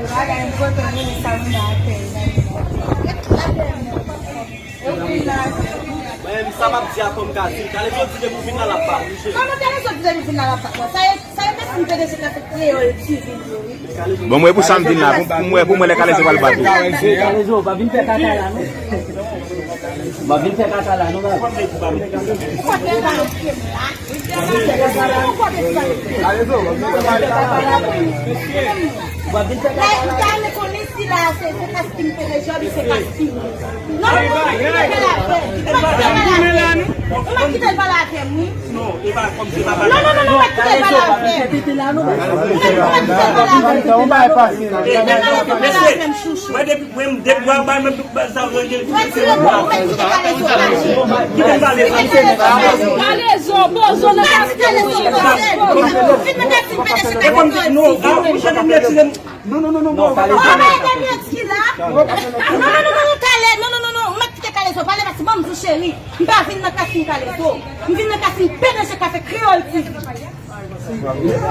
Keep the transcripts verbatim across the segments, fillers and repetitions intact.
Bagay m kontan, men sa m nan atè. Mwen, sa m ap di a, fò m ka di l. Kalezo di depi w vin la, l ap bat ou, cheri. Kòman Kalezo di depi w vin la, l ap bat mwen? Sa e, sa e mesye m P D G k ap fè kreyòl ti vin yo, wi. Bon, mwen, pou sa m vin la, pou, pou mwen, pou mwen, lè Kalezo pral bat ou. Kalezo, pa vin fè kaka la, non. Pa vin fè kaka la, non, baz. Ou pa fè kaka la. Kalezo, pa vin fè kaka la. Ou pa vin fè kaka la. Sila, se, se kastim P D G, se kastim. Non, non, non, kite l pale avè m. Ou pa kite l pale avè m, wi. Non, e pa kòm se pa pale. Non, non, non, non, ou pa kite l pale avè m. Ou pa kite l pale avè m. Ou pa kite l pale avè m, chouchou. Mwen depi, mwen depi mwen bay mwen tout baz sa mwen gen. Ou pa kite l pale, ou pa kite l pale. Kite l pale. Kalezo, pozo nan kastim. Ou pa kite l pale. Ou pa kite l pale. E kòm non, a, ou chèche m retire m. Non, non, non, non, non. Kalezo. Kalezo, non, non, non, non, non, Kalezo, pale paske ban m di w cheri. M pa vin nan kastim Kalezo. M vin nan kastim P D G k ap fè kreyòl ti vin. M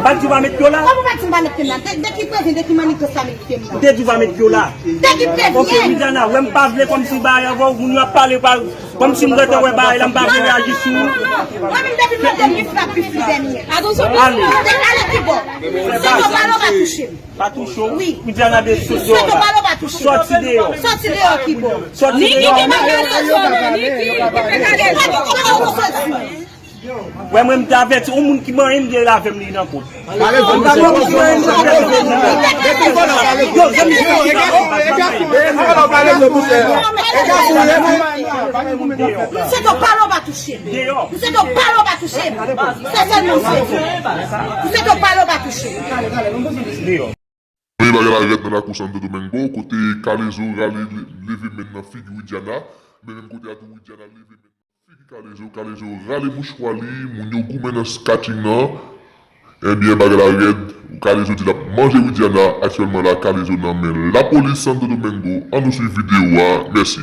pa t di w pa met pye w la. Kòman w pa t di m pa met pye m la? De, de ki prevyen, de ki mannigans sa met pye m la? M te di w pa met pye w la. De ki prevyen? Ok, Widiana, wè m pa vle kòm si bagay avè w, moun yo ap pale pa, kòm si m gentan wè bagay la, m pa vle reyaji sou. Non, non, non, non. Mwen menm depi m nan dènye, m ap viv sou dènye. Ale. Dekale ki bò. Se konsa w pa touche m. Pa touche w. Wi. Widiana de sot deyò la. Soti deyò. Soti deyò ki bò. Soti deyò. Niki ki pa ka soti. Wè mwen m te avèti, yon moun ki manyen m gen l avè m li nan kont. Yo, zanmi, Misye t ap pale w pa touche m. Misye t ap pale w pa touche m. Se sèlman misye di. Misye t ap pale w pa touche m. Premye bagay la rèd nan lakou Santo Domingo, kote Kalezo rale leve men nan figi Widiana, men menm kote a tou Widiana leve men nan figi Kalezo, Kalezo rale mouchwa li, moun yo goumen nan catching nan. Ebyen, bagay la rèd. Kalezo di l ap manje Widiana. Aktyèlman la, Kalezo nan men lapolis Santo Domingo. Ann nou swiv videyo a. Mèsi.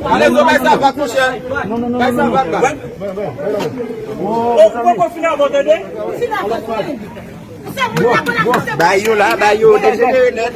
Kalezo, bay sa vag, monchè. Bay sa vag la. Ou poko fin avè w, tande? Bay yo la, bay yo dejenere nèt.